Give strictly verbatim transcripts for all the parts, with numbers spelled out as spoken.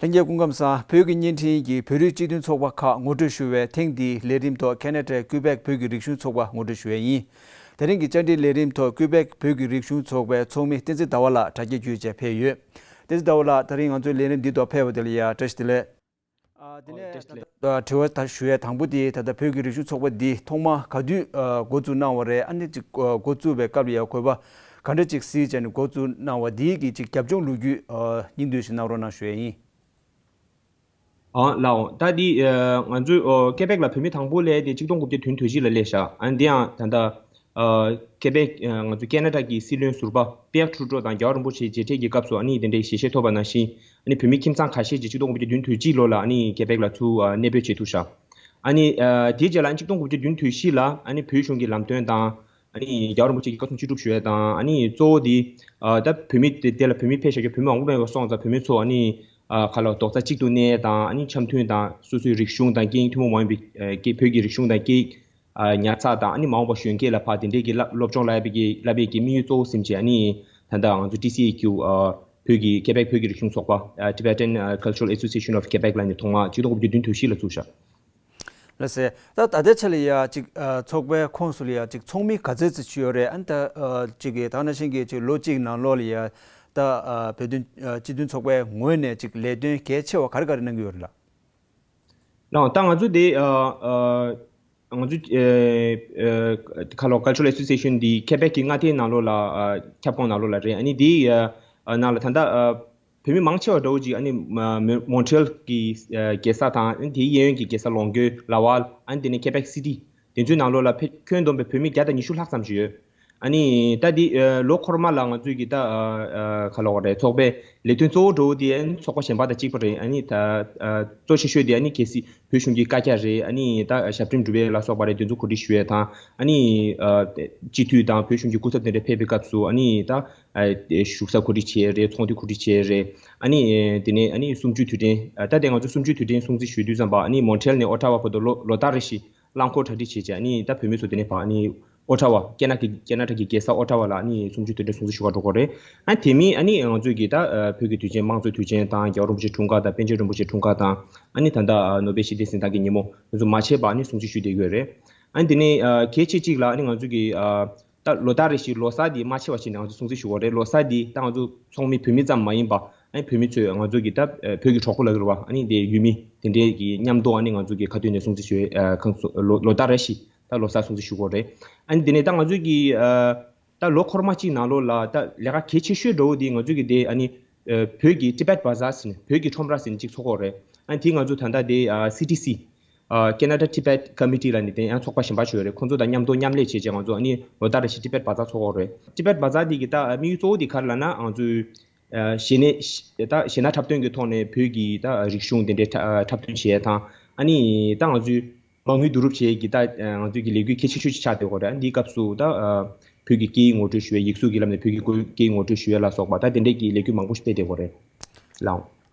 ལྷན་རྒྱས་སྐུ་ཁམས་བཟང་། བོད་ཀྱི་བརྙན་འཕྲིན་གྱི་བོད་རིགས་སྤྱི་མཐུན་ཚོགས་པ་ཁག་ངོ་སྤྲོད་ཞུ་བའི་ཐེངས་འདིའི་ལས་རིམ་ཐོག་ཁེ་ན་ཌའི་ཀུའི་བེག་བོད་ཀྱི་རིག་གཞུང་ཚོགས་པ་ངོ་སྤྲོད་ཞུ་ཡས་ཡིན། དེ་རིང་གི་བཅར་འདྲིའི་ལས་རིམ་ཐོག་ཀུའི་བེག་བོད་ཀྱི་རིག་གཞུང་ཚོགས་པའི་ཚོགས་མི་བསྟན་འཛིན་ཟླ་བ་ལགས་དྲ་རྒྱའི་བརྒྱུད་བཅས་ཕེབས་ཡོད། བསྟན་འཛིན་ཟླ་བ་ལགས། དེ་རིང་ང་ཚོའི་ལས་རིམ་འདི་ཐོག་ཕེབས་པ་དེ་ལ་ཡང་བཀྲ་ཤིས་བདེ་ལེགས། ཨ། དེ་ཨོ། ནས་བཀྲ་ཤིས་ད་བདེ་ལེགས། ལྟ་དྲི་བ་ད་ཞུ་ཡས་དང་པོ་དེ་ད་ལྟ་བོད་ཀྱི་རིག་གཞུང་ཚོགས་པ་འདི་ཐོག་མ་ག་དུས་ཨ་འགོ་བཙུགས་གནང་བ་རེད། ཨ་ནི་ཅིག་ཨ་འགོ་བཙུགས་པའི་སྐབས་ལ་ཡང་གོ་བ་ག་འདྲ་ཅིག་གཟིགས་བྱས་ནས་འགོ་བཙུགས་གནང་བ་འདི་གི་ཅིག་རྒྱབ་ལྗོངས་ལོ་རྒྱུས་ཨ་སྙིང་བསྡུས་ཤིག་གནང་རོགས་གནང་ཞུ་ཡས་ཡིན། ཨ་ལགས། ད་འདི་ཨ་ང་ཚོས་ཨ་ཀུའི་བེག་ལ་བོད་མི་དང་པོ་སླེབས་དེ་གཅིག་སྟོང་དགུ་བརྒྱ་བདུན་དུས་གཅིག་ལ་སླེབས་ཤག་ཨ་ནི་འདི་ཡང་ད་ལྟ་ཨ་ཀུའི་བེག་ཨ་ང་ཚོ་ཁེ་ན་ཌ་གི་སྲིད་བློན་ཟུར་པ་པེར་ཁྲུ་ཏྲོ་དང་རྒྱལ་བ་རིན་པོ་ཆེའི་མཇལ་འཕྲད་ཀྱི་སྐབས་སུ་ཨ་ནི་དེ་འདྲའི་ཞལ་བཞེས་ཐོབ་པ་ནང་བཞིན། ཨ་ནི་བོད་མི་ཁྱིམ་ཚང་ཁ་ཤས་ཀྱིས་གཅིག་སྟོང་དགུ་བརྒྱ་བདུན་དུས་གཅིག་ལོ་ལ་ཨ་ནི་ཀུའི་བེག་ལ་ཚུར་ཨ་གནས་སྤོས་བྱེད་ཐུབ་ཤག་ཨ་ནི་ཨ་དེའི་རྗེས་ལ་ཨ་ནི་གཅིག་སྟོང་དགུ་བརྒྱ་བདུན་དུས་བཞི་ལ་ཨ་ནི་བོད་གཞུང་གི་ལམ་སྟོན་དང་། ཨ་ནི་རྒྱལ་བ་རིན་པོ་ཆེ་གི་བཀའ་གསུང་ཅི་སྒྲུབ་ཞུ་ཡས་དང་། ཨ་ནི་གཙོ་བོ་དེ་ཨ་ད་བོད་མི་དེ་དེ་ལ་བོད་མི་ཕེབས་བཞག་རྒྱུ་བོད་མི་མང་པོ་མེད་པ་སོང་ཙང་། བོད་མི་ཚོ་ཨ་ནི་ཨ་ག་ལ་རྡོག་རྩ་གཅིག་ཏུ་གནས་དང་། ཨ་ནི་འཆམ་མཐུན་དང་། སོ་སོའི་རིག་གཞུང་དང་སྐད་ཡིག་ཐུན་མོང་མ་ཡིན་པའི་ཨ་སྐད་བོད་ཀྱི་རིག་གཞུང་དང་སྐད་ཡིག་ཨ་ཉར་ཚགས་དང་། ཨ་ནི་མ་འོངས་པ་གཞོན་སྐྱེས་ལ་ཕར་དེ་འདྲའི་གི་བསླབ་སློབ་སྦྱོང་བསླབ་པའི་གི་བསླབ་པའི་གི་དམིགས་ཡུལ་གཙོ་བོ་ཟིན་བྱས། ཨ་ནི་ད་ལྟ་ང་ཚོ་ཊི་སི་ཨེ་ཀིའུ་ཨ་བོད་ཀྱི་ཀུའི་བེག་བོད་ཀྱི་རིག་གཞུང་ཚོགས་པ་ཨ་Tibetan Cultural Association of Quebec ལབ་ནས་ཐོག་མ་གཅིག་སྟོང་དགུ་བརྒྱ་བདུན་དུས་བཞི་ལ་བཙུགས་ཤག་ལགས་སེ། ད་ད་ལྟའི་ཆ་ལ་ཡ་ཅིག་ཨ་ཚོགས་པའི་ཁོངས་སུ་ལ་ཡ་ཅིག་ཚོགས་མི་ག་ཚོད་ཙམ་ཅིག་ཡོད་རེད། ཨ་ནི་ད་ཨ་ཅིག་གི་ད་ག་ནང་བཞིན་གྱི་ཅིག་ལོ་གཅིག་ནང་ལོགས་ལ་ཡ་ད་ཨ་བོད་དོན་ཨ་སྤྱི་མཐུན་ཚོགས་པའི་ངོས་ནས་ཅིག་ལས་དོན་གལ་ཆེ་བ་ག་རེ་ག་རེ་གནང་གི་ཡོད་རེད་ལགས། ལགས། ད་ང་ཚོ་དེ་ཨ་ཨ་ང་ཚོ་ཨ་ཨ་ཁ་ལོ་Cultural Association འདི་ཀུའི་བེག་གི་མངའ་སྡེའི་ནང་ལོགས་ལ་ཨ་ཁྱབ་ཁོངས་ནང་ལོགས་ལ་རེད། ཨ་ནི་དེའི་ཨ་ཨ་ནང་ལ་ད་ལྟ་ཨ་བོད་མི་མང་ཆེ་བ་འདྲ་བོ་ཅིག་ཨ་ནི་མ་མོན་མོན་ཊི་རེལ་གྱི་ཨ་རྒྱལ་ས་དང་། ཨ་ནི་དེའི་གཡས་གཡོན་གྱི་རྒྱལ་ས་ལོང་གོ། ལ་ཝལ། ཨ་ནི་དེ་ནས་ཀུའི་བེག་སི་ཊི། དེ་ཚོའི་ནང་ལོགས་ལ་ཕེ་ཁྱོན་བསྡོམས་པའི་བོད་མི་བརྒྱ་དང་ཉི་ཤུ་ལྷག་ཙམ་ཞིག་ཡོད། ཨ་ནི་ད་འདི་ཨ་ལོ་འཁོར་མ་ལ་ང་ཚོའི་གི་ད་ཨ་ཨ་ག་ལབ་དགོས་རེད། ཚོགས་པའི་ལས་དོན་གཙོ་བོ་འདྲ་བོ་དེ་ཨ་ནི་ཚོགས་པ་གཞན་པ་དང་གཅིག་པ་རེད། ཨ་ནི་ད་ཨ་གཙོ་ཆེ་ཤོས་དེ་ཨ་ནི་གལ་སྲིད་བོད་གཞུང་གི་བཀའ་རྒྱ་རེད། ཨ་ནི་ད་ཞབས་བརྟན་སྒྲུབ་ཡས་ལ་སོགས་པ་རེད། དེ་ཚོ་གོ་སྒྲིག་ཞུ་ཡས་དང་། ཨ་ནི་ཨ་སྤྱི་འཐུས་དང་བོད་གཞུང་གི་སྐུ་ཚབ་དེ་འདྲ་ཕེབས་པའི་སྐབས་སུ་ཨ་ནི་ད་ཨ་བཞུགས་ས་གོ་སྒྲིག་བྱེད་ཡས་རེད། ཚོགས་འདུ་གོ་སྒྲིག་བྱེད་ཡས་རེད། ཨ་ནི་དེ་ནས་ཨ་ནི་གསུམ་བཅུའི་དུས་དྲན། ཨ་ད་དེ་ང་ཚོ་གསུམ་བཅུའི་དུས་དྲན་སྲུང་བརྩི་ཞུ་དུས་ཙམ་པ། ཨ་ནི་མོན་ཊི་རེལ་ནས་ཨོ་ཊ་ཝ་བར་དུ་ལོ་ལོ་ལྟར་རེ་བཞིན་རླངས་འཁོར་གྲ་སྒྲིག་བྱས་བྱས། ཨ་ནི་ད་བོད་མི་ཚོ་དེ་ནས་ཕར་ཨ་ནི་ཨོ་ཊ་ཝ། ཁེ་ན་ཌ་ཁེ་ན་ཌ་གི་རྒྱལ་ས་ཨོ་ཊ་ཝ་ལ་ཨ་ནི་གསུམ་བཅུའི་དུས་དྲན་སྲུང་བརྩི་ཞུ་གར་འགྲོ་གི་རེད། ཨ་དེ་མིན་ཨ་ནི་ང་ཚོས་ཀྱི་ད་ཨ་བོད་ཀྱི་དུས་ཆེན། དམངས་གཙོའི་དུས་ཆེན་དང་། རྒྱལ་བ་རིན་པོ་ཆེའི་འཁྲུངས་སྐར་དང་། པཎ་ཆེན་རིན་པོ་ཆེའི་འཁྲུངས་སྐར་དང་། ཨ་ནི་ད་ལྟ་ཨ་ནོ་བེལ་ཞི་བདེའི་གཟེངས་རྟགས་ཀྱི་ཉིན་མོ། དེ་ཚོ་མ་ཆད་པར་ཨ་ནི་སྲུང་བརྩི་ཞུ་བསྡད་ཡོད་རེད། ཨ་ནི་དེ་ནས་ཨ་གལ་ཆེ་གཅིག་ལ་ཨ་ནི་ང་ཚོས་ཀྱི་ཨ་ད་ལོ་ལྟར་རེ་བཞིན་ལོ་གསར་འདི་མ་ཆད་པ་བྱས་ནས་ང་ཚོ་སྲུང་བརྩི་ཞུ་དགོས་རེད། ལོ་གསར་འདི་ད་ང་ཚོ་ཚོགས་མི་བོད་མི་ཙམ་མ་ཡིན་པ། ཨ་ནི་བོད་མི་ཚོས་ང་ཚོ་གི་ད་ཨ་བོད་ཀྱི་གྲོགས་པོ་ལབ་ཀྱི་རེད་བ། ཨ་ནི་དེ་ཡུལ་མི་དེ་འདྲའི་གི་མཉམ་དུ་ཨ་ནི་ང་ཚོ་གི་ཁ་ཐུག་ནས་སྲུང་བརྩི་ཞུ་ཡས་ཨ་ཁང་སོ་ལོ་ལོ་ལྟར་རེ་བཞིན་ད་ལོ་གསར་སྲུང་བརྩི་ཞུ་དགོས་རེད། ཨ་ནི་དེ་ནས་ད་ང་ཚོ་གི་ཨ་ད་ལོ་འཁོར་མ་གཅིག་ནང་ལོགས་ལ་ད་ལས་ཀ་གལ་ཆེ་ཤོས་འདྲ་བོ་དེ་ང་ཚོ་གི་དེ་ཨ་ནི་ཨ་བོད་ཀྱི་Tibet Bazaar ཟེར་ནས་བོད་ཀྱི་ཁྲོམ་ར་ཟེར་ནས་གཅིག་ཚོགས་ཀྱི་ཡོད་རེད། ཨ་ནི་དེ་ང་ཚོ་ད་ལྟ་དེ་ཨ་སི་ཊི་སི། ཨ་Canada Tibet Committee ལབ་ནས་དེ་ཡང་ཚོགས་པ་གཞན་པ་ཅིག་ཡོད་རེད། ཁོང་ཚོ་དང་མཉམ་དུ་མཉམ་ལས་བྱས་བྱས་ང་ཚོ་ཨ་ནི་ལོ་ལྟར་རེ་བཞིན་Tibet Bazaar ཚོགས་ཀྱི་ཡོད་རེད། Tibet Bazaar འདི་གི་ད་དམིགས་ཡུལ་གཙོ་བོ་འདི་ག་རེ་ལབ་ན། ང་ཚོའི་ཨ་གཞས་སྣ་ད་གཞས་སྣ་འཁྲབ་སྟོན་གྱི་ཐོག་ནས་བོད་ཀྱི་ད་རིག་གཞུང་དེ་འདྲའི་འཁྲབ་འཁྲབ་སྟོན་བྱེད་ཡས་དང་། ཨ་ནི་ད་ང་ཚོའི་མ་དངུལ་བསྡུ་རུབ་བྱེད་ཡས་ཀྱི་ད་ང་ཚོའི་གི་ལས་འགུལ་གལ་ཆེ་ཤོས་ཅིག་ཆགས་བསྡད་ཡོད་རེད། འདིའི་སྐབས་སུ་ད་ཨ་བོད་ཀྱི་སྐད་ཡིག་ངོ་སྤྲོད་ཞུ་ཡས། ཡིག་གཟུགས་ཀྱི་ལམ་ནས་བོད་ཀྱི་སྐད་ཡིག་ངོ་སྤྲོད་ཞུ་ཡས་ལ་སོགས་པ་ད་དེ་འདྲའི་གི་ལས་འགུལ་མང་པོ་ཞིག་སྤེལ་བསྡད་ཡོད་རེད། ལགས།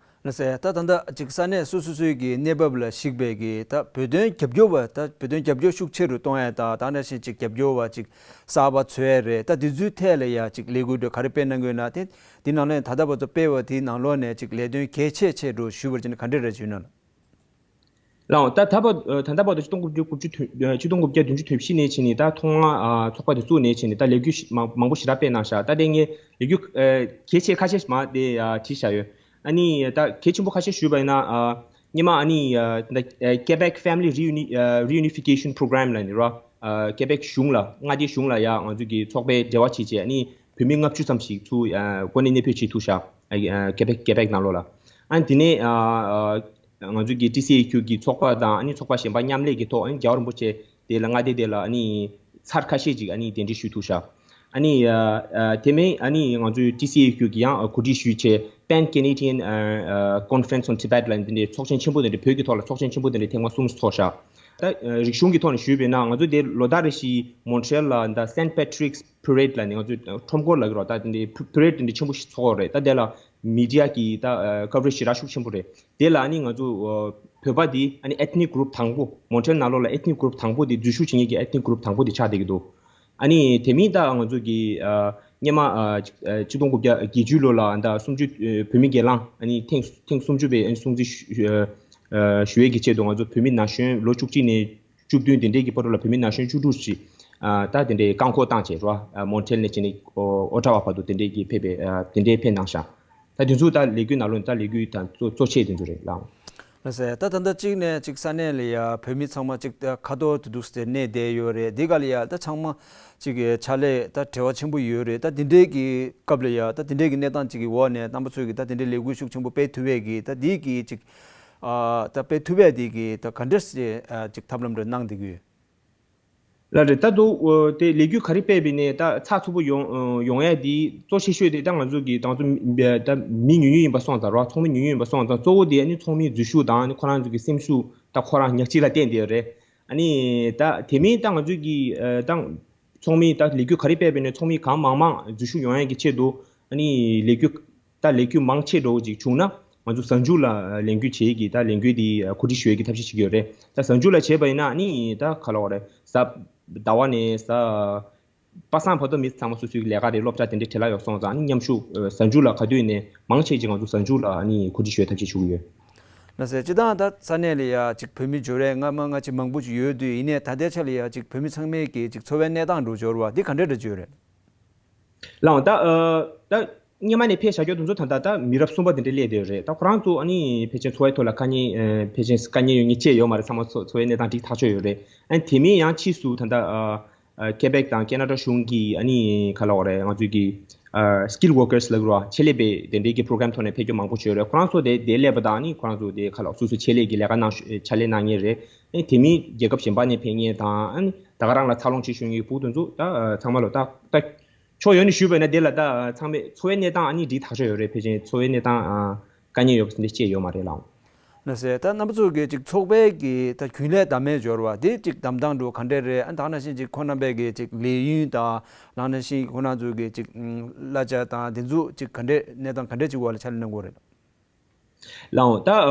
ལགས་སེ། ད་ད་ལྟ་ཅིག་ས་གནས་སོ་སོ་སོའི་གི་གནས་བབ་ལ་གཞིགས་པའི་གི་ད་བོད་དོན་རྒྱབ་སྐྱོར་བ། ད་བོད་དོན་རྒྱབ་སྐྱོར་ཤུགས་ཆེ་རུ་གཏོང་ཡ་དང་། ད་ནང་བཞིན་ཅིག་རྒྱབ་སྐྱོར་བ་ཅིག་གསར་པ་འཚོལ་ཡ་རེད། ད་དེ་ཚོའི་ཐད་ལ་ཡ་ཅིག་ལས་འགུལ་འདྲ་ག་རེ་སྤེལ་གནང་གི་ཡོད་ན། དེ་དེ་ནང་ལ་ད་ལྟ་བར་དུ་སྤེལ་བ་དེའི་ནང་ལོགས་ནས་ཅིག་ལས་དོན་གལ་ཆེ་ཆེ་རུ་ཞུས་པར་བྱས་ན་ག་འདྲ་རེད་ཞུས་ན། ལགས། ད་ད་བར་ད་ལྟ་བར་དུ་ཆིག་སྟོང་དགུ་བརྒྱ་དགུ་བཅུ་དོན་ཆིག་སྟོང་དགུ་བརྒྱ་བདུན་ཅུ་དོན་བཞི་ནས་བྱས་ནས་ད་ཐོག་མར་ཨ་ཚོགས་པ་དེ་བཙུགས་ནས་བྱས་ནས་ད་ལས་འགུལ་ཞིག་མང་མང་པོ་ཞེ་དྲག་སྤེལ་གནང་ཤག་ད་དེ་ངས་ལས་འགུལ་ཨ་གལ་ཆེ་ཁ་ཤས་ཤིག་མར་དེ་ཨ་བྲིས་བཞག་ཡོད། ཨ་ནི་ད་གལ་ཆེན་པོ་ཁ་ཤས་ཞུས་པ་ཡིན་ན། ཨ་སྔོན་མ་ཨ་ནི་ཨ་ད་ཨ་Quebec Family Reuni- ཨ་Reunification Program ལབ་ནས་ར། ཨ་Quebec གཞུང་ལ། མངའ་སྡེའི་གཞུང་ལ་ཡ་ང་ཚོ་གི་ཚོགས་པའི་འབྲེལ་བ་བྱེད་བྱས། ཨ་ནི་བོད་མི་ལྔ་བཅུ་ཙམ་ཞིག་ཚུར་ཨ་གོ་གནས་གནས་སྤོས་བྱེད་ཐུབ་ཤག་ཨ་ཨ་Quebec Quebec ནང་ལོགས་ལ། ཨ་ནི་དེ་ནས་ཨ་ཨ་ང་ཚོ་གི་ཊི་སི་ཨེ་ཀིའུ་གི་ཚོགས་པ་དང་། ཨ་ནི་ཚོགས་པ་གཞན་པ་མཉམ་ལས་ཀྱི་ཐོག་ཨ་ནི་རྒྱལ་བ་རིན་པོ་ཆེ་དེ་ལ། མངའ་སྡེ་དེ་ལ་ཨ་ནི་ཚར་ཁ་ཤས་ཅིག་ཨ་ནི་གདན་འདྲེན་ཞུས་ཐུབ་ཤག་ཨ་ནི་ཨ་ཨ་དེ་མིན་ཨ་ནི་ང་ཚོའི་ཊི་སི་ཨེ་ཀིའུ་གི་ཡང་གོ་སྒྲིག་ཞུས་བྱས། Pan Canadian ཨ་ཨ་Conference on Tibet ལབ་འདི་འདྲའི་ཚོགས་ཆེན་ཆེན་པོ་དེ་འདྲ། བོད་ཀྱི་ཐོག་ལ་ཚོགས་ཆེན་ཆེན་པོ་དེ་འདྲ་ཐེངས་མ་གསུམ་ཚོགས་ཤག་ད་ཨ་རིག་གཞུང་གི་ཐོག་ནས་ཞུས་པ་ཡིན་ན། ང་ཚོ་དེ་ལོ་ལྟར་རེ་བཞིན་Montreal ལ་ད་Saint Patrick's Parade ལབ་ནས་ང་ཚོའི་ཁྲོམ་སྐོར་ལབ་ཀྱི་རེད་བ། ད་དེ་འདྲའི་པ་རེ་ཌི་དེ་འདྲ་ཆེན་པོ་ཞིག་ཚོགས་ཀྱི་རེད། ད་དེ་ལ་མི་ཌི་ཡ་གི་ད་ཨ་ཀ་བ་རེ་ཇི་ཞེ་དྲག་ཤུགས་ཆེན་པོ་རེད། དེ་ལ་ཨ་ནི་ང་ཚོ་ཨ་བོད་པ་འདི་ཨ་ནི་ethnic group དང་པོ། Montreal ནང་ལོགས་ལ་ethnic group དང་པོ་འདི། འཛུལ་ཞུགས་བྱེད་མཁན་གྱི་ethnic group དང་པོ་འདི་ཆགས་བསྡད་ཀྱི་འདུག་ཨ་ནི་དེ་མིན་ད་ང་ཚོ་གི་ཨ་ སྔོན་མ་ཨ་ཅིག་ཨ་ཆིག་སྟོང་དགུ་བརྒྱ་བརྒྱད་ཅུ་ལོ་ལ་ད་སུམ་ཅུ་ཨ་བོད་མི་སྒེར་ལངས་ཨ་ནི་ཐེངས་ཐེངས་སུམ་ཅུ་པའི་ཨ་ནི་སྲུང་བརྩི་ཞུ་ཨ་ཞུ་ཡས་ཀྱི་ཆེད་དུ་ང་ཚོ་བོད་མི་ན་གཞོན་ལོ་བཅུ་གཅིག་ནས་བཅུ་བདུན་དེ་འདྲས་ཀྱི་བར་དུ་ལ་བོད་མི་ན་གཞོན་བཅུ་དྲུག་ཅིག་ཨ་ད་དེ་འདྲས་བཀག་འགོག་བཏང་བྱས་རོ། ཨ་མོན་ཊེལ་ནས་བྱས་ནས་ཨོ་ཨོ་ཊ་ཝ་བར་དུ་དེ་འདྲས་ཀྱི་ཕེབས་པའི་ཨ་དེ་འདྲས་ཕེབས་གནང་ཤག་ད་དེ་ཚོ་ད་ལས་འགུལ་ནང་ལོགས་ད་ལས་འགུལ་དང་གཙོ་གཙོ་ཆེ་དེ་ཚོ་རེད་ལགས། ལགས་སེ། ད་ད་ལྟ་གཅིག་ནས་གཅིག་ས་གནས་ལ་ཡ་བོད་མི་ཚང་མ་གཅིག་ད་ཁ་ཐོར་དུ་འདུག་སྟེ་གནས་བསྡད་ཡོད་རེད། འདི་ག་ལ་ཡ་ད་ཚང་མ་གཅིག་གི་ཕྱག་ལས་ད་བྲེལ་བ་ཆེན་པོ་ཡོད་རེད། ད་དེ་འདྲའི་གི་སྐབས་ལ་ཡ་ད་དེ་འདྲའི་གི་གནས་སྟངས་གཅིག་གི་འོག་ནས་རྣམ་པ་ཚོས་གི་ད་དེ་འདྲའི་ལས་འགུལ་ཤུགས་ཆེན་པོ་སྤེལ་ཐུབ་པའི་གི་ད་འདི་གི་གཅིག་ཨ་ད་སྤེལ་ཐུབ་པའི་འདི་གི་ད་ག་འདྲ་སེ་ཨ་གཅིག་ཐབས་ལམ་རེ་གནང་བསྡད་ཀྱི་ཡོད། ལགས་རེད། ད་དུ་ཨོ་དེ་ལས་འགུལ་ག་རེ་སྤེལ་བས་ནས་ད་ཚགས་ཚུད་པོ་ཡོང་ཡོང་ཡ་དེ་གཙོ་ཆེ་ཤོས་དེ་ད་ང་ཚོ་གི་ད་ང་ཚོ་མི་ད་མི་ཉུང་ཉུང་ཡིན་པ་སོང་ཙང་རོ། ཚོགས་མི་ཉུང་ཉུང་ཡིན་པ་སོང་ཙང་གཙོ་བོ་དེ་ཨ་ནི་ཚོགས་མིའི་འཛུལ་ཞུགས་དང་ཨ་ནི་ཁོ་རང་ཚོ་གི་སེམས་ཤུགས་ད་ཁོ་རང་ཉག་གཅིག་ལ་བརྟེན་བསྡད་ཡོད་རེད། ཨ་ནི་ད་དེ་མིན་ད་ང་ཚོ་གི་ཨ་ད་ཚོགས་མི་ད་ལས་འགུལ་ག་རེ་སྤེལ་བས་ནས་ཚོགས་མི་གང་མང་མང་འཛུལ་ཞུགས་ཡོང་ཡ་གི་ཆེད་དུ་ཨ་ནི་ལས་འགུལ་ད་ལས་འགུལ་མང་ཆེ་འགྲོ་ཅིག་བྱུང་ན་ང་ཚོ་གཟའ་མཇུག་ལ་ལས་འགུལ་བྱེད་ཀྱི་ད་ལས་འགུལ་འདི་གོ་སྒྲིག་ཞུ་ཡས་ཀྱི་ཐབས་ཤེས་བྱེད་ཀྱི་ཡོད་རེད། ད་གཟའ་མཇུག་ལ་བྱས་པ་ཡིན་ན་ཨ་ནི་ད་ག་ལ་བ་རེད། གཟའ་ཟླ་བ་ནས་གཟའ་པ་སངས་བར་དུ་མི་ཚང་མ་སོ་སོའི་ལས་ཀ་རེད། སློབ་གྲྭ་དེ་འདྲའི་བྲེལ་བ་ཡོད་སོང་ཙང་ཨ་ནི་མཉམ་ཞུགས་གཟའ་མཇུག་ལ་ག་དུས་ནས་མང་ཆེ་ཅིག་ང་ཚོ་གཟའ་མཇུག་ལ་ཨ་ནི་གོ་སྒྲིག་ཞུ་ཡས་ཐབས་ཤེས་ཞུ་གི་ཡོད། ལགས་སེ། སྤྱིར་བཏང་ད་ས་གནས་ལ་ཡ་ཅིག་བོད་མི་འབྱོར་རེ་ལྔ་མ་ལྔ་ཅིག་མང་པོ་ཅིག་ཡོད་དུས་ཡིན་ནའི་ད་ལྟའི་ཆ་ལ་ཡ་ཅིག་བོད་མི་ཚང་མའི་གི་ཅིག་འཚོ་བའི་གནས་སྟངས་འགྲོ་འབྱོར་བ་འདི་ག་འདྲ་འདྲ་ཅིག་ཡོད་རེད། ལགས་འོང་། ད་ཨ་ད་སྔོན་མ་ནས་ཕེབས་བཞག་རྒྱུ་དེ་ཚོ་ད་ལྟ་ད་མི་རབས་གསུམ་པ་དེ་འདྲ་སླེབས་བསྡད་ཡོད་རེད། ད་ཁོ་རང་ཚོ་ཨ་ནི་ཕལ་ཆེར་འཚོ་བའི་ཐོག་ལ་དཀའ་ངལ་ཨ་ཕལ་ཆེར་དཀའ་ངལ་ཡོད་མཁན་ཅིག་ཡོད་མ་རེད། ཚང་མ་འཚོ་འཚོ་བའི་གནས་སྟངས་འགྲིག་ཐག་ཆོད་ཡོད་རེད། ཨ་ནི་དེ་མིན་ཡང་ཕྱིས་སུ་ད་ལྟ་ཨ་ཨ་ཀེ་བེག་དང་ཁེ་ན་ཌ་གཞུང་གིས་ཨ་ནི་ག་ལབ་དགོས་རེད། ང་ཚོའི་གི་ཨ་སི་ཀིལ་ཝོར་ཀར་སི་ལབ་དགོས་རེད་བ། ཆེད་ལས་པའི་དེ་འདྲའི་གི་པྲོ་གྷ་རམ་ཐོག་ནས་ཕེབས་རྒྱུ་མང་པོ་ཅིག་ཡོད་རེད། ཁོ་རང་ཚོ་དེ་དེ་སླེབས་པ་དང་ཨ་ནི་ཁོ་རང་ཚོ་དེ་ག་ལབ་སོ་སོའི་ཆེད་ལས་ཀྱི་ལས་ཀ་གནང་ཕྱག་ལས་གནང་མཁན་རེད། ཨ་ནི་དེ་མིན་རྒྱལ་ཁབ་གཞན་པ་ནས་ཕེབས་མཁན་དང་ཨ་ནི་ད་ག་རང་ལ་འཚར་ལོངས་བྱེད་ཤོར་མཁན་གྱི་ཕྲུ་གུ་དེ་ཚོ་ད་ཨ་ཚང་མ་ལོ་ད་ད། ཕྱོགས་ཡོངས་ནས་ཞུས་པ་ཡིན་ན་དེ་ལ་ད་ཚང་མས་འཚོ་བའི་གནས་སྟངས་ཨ་ནི་འགྲིག་ཐག་ཆོད་ཡོད་རེད། ཕལ་ཆེར་འཚོ་བའི་གནས་སྟངས་ཨ་དཀའ་ངལ་ཡོད་པ་འདི་ཅིག་ཡོད་མ་རེད་ལགས། ལགས་སེ། ད་རྣམ་པ་ཚོ་གི་ཅིག་ཚོགས་པའི་གི་ད་རྒྱུན་ལས་བདམས་མེད་འབྱོར་བ་དེ་ཅིག་བདམས་སྟངས་འགྲོ་ག་འདྲས་རེད། ཨ་ད་ག་ནང་བཞིན་ཅིག་ཁོང་རྣམ་པའི་གི་ཅིག་ལས་ཡུན་དང་ནང་ནང་བཞིན་ཁོང་རྣམ་ཚོ་གི་ཅིག་གླ་ཆ་དང་དེ་ཚོ་ཅིག་ག་འདྲས་གནས་སྟངས་ག་འདྲས་ཅིག་འོག་ལ་ཕྱག་ལས་གནང་གི་ཡོད་རེད། ལགས་འོང་། ད་ཨ་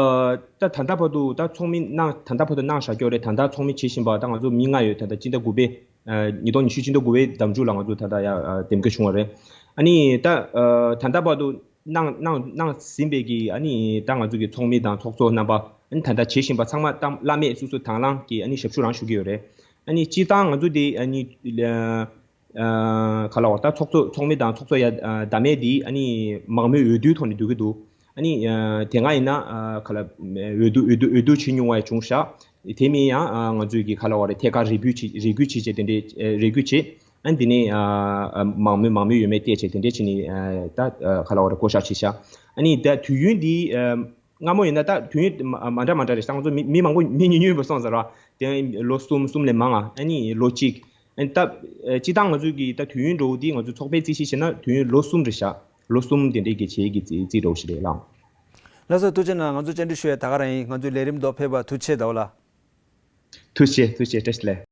ད་ད་ལྟ་བར་དུ་ད་ཚོགས་མི་གནང་ད་ལྟ་བར་དུ་གནང་བཞག་ཡོད་རེད། ད་ལྟ་ཚོགས་མི་བྱེད་བཞིན་པ་ད་ང་ཚོ་མི་ལྔ་ཡོད། ད་ལྟ་སྤྱི་ཟླ་དགུ་པའི་ཨ་ཉིས་སྟོང་ཉི་ཤུ་སྤྱི་ཟླ་དགུ་པའི་ཟླ་མཇུག་ལ་ང་ཚོ་ད་ལྟ་ཡ་ཨ་འདེམས་བསྐོ་བྱུང་བ་རེད། ཨ་ནི་ད་ཨ་ད་ལྟ་བར་དུ་གནང་གནང་གནང་ཟིན་པའི་གི་ཨ་ནི་ད་ང་ཚོ་གི་ཚོགས་མི་དང་ཚོགས་གཙོ་རྣམ་པ་ཨ་ནི་ད་ལྟ་བྱེད་བཞིན་པ་ཚང་མ་ད་བླ་མེད་སོ་སོ་དང་བླངས་ཀྱི་ཨ་ནི་ཞབས་ཞུ་རང་ཞུ་གི་ཡོད་རེད། ཨ་ནི་སྤྱིར་བཏང་ང་ཚོ་དེ་ཨ་ནི་ཨ་ག་ལབ་དགོས་རེད། ད་ཚོགས་གཙོ་ཚོགས་མི་དང་ཚོགས་གཙོ་ཡ་ཨ་བདམས་མཁན་དེ་ཨ་ནི་མང་མོས་འོས་བསྡུའི་ཐོག་ནས་བསྡུ་གི་འདུག་ཨ་ནི་ཨ་དེ་སྔ་ཡིན་ན་ཨ་ག་ལབ་འོས་བསྡུ་འོས་བསྡུ་འོས་བསྡུ་བྱེད་མྱོང་བ་ཡང་བྱུང་ཤག་དེ་མིན་ཡང་ཨ་ང་ཚོའི་གི་ག་ལབ་དགོས་རེད། ཐད་ཀར་རེ་སྐུལ་བྱེད་རེ་སྐུལ་བྱེད་བྱས་དེ་འདྲའི་ཨ་རེ་སྐུལ་བྱེད། ཨ་ནི་དེ་ནས་ཨ་ཨ་མང་མོས་མང་མོས་ཡོད་མེད་བལྟས་བྱས་དེ་འདྲའི་བྱས་ནས་ཨ་ད་ཨ་ག་ལབ་དགོས་རེད། བསྐོ་བཞག་བྱས་ཤག་ཨ་ནི་ད་དུས་ཡུན་འདི་ཨ་སྔ་མོ་ཡིན་ན་ད་དུས་ཡུན་མ་མ་འདྲ་མ་འདྲ་རེད་ཤག་ང་ཚོ་མི་མི་མང་པོ་མི་ཉུང་ཉུང་ཡིན་པ་སོང་ཙང་ར། དེ་ལོ་གསུམ་གསུམ་ལས་མང་ང་ཨ་ནི་ལོ་གཅིག་ཨ་ནི་ད་ཨ་སྤྱིར་བཏང་ང་ཚོའི་གི་ད་དུས་ཡུན་འདྲ་བོ་འདི་ང་ཚོ་ཚོགས་པའི་རྩིས་གཞི་བྱས་ན་དུས་ཡུན་ལོ་གསུམ་རེད་ཤག་ལོ་གསུམ་དེ་འདྲའི་གི་བྱེད་ཀྱི་རྩིས་རྩིས་འདྲ་བོ་ཞིག་རེད་ལགས། ལགས་སོ། ཐུགས་རྗེ་གནང་། ང་ཚོ་བཅར་འདྲི་ཞུ་ཡ་ད་ག་རང་ཡིན། ང་ཚོའི་ལས་རིམ་ཐོག་ཕེབས་པར་ཐུགས་རྗེ་ཆེ་ཟླ་བ་ལགས། ཐུགས་རྗེ་ཆེ། ཐུགས་རྗེ་ཆེ། བཀྲ་ཤིས་བདེ་ལེགས།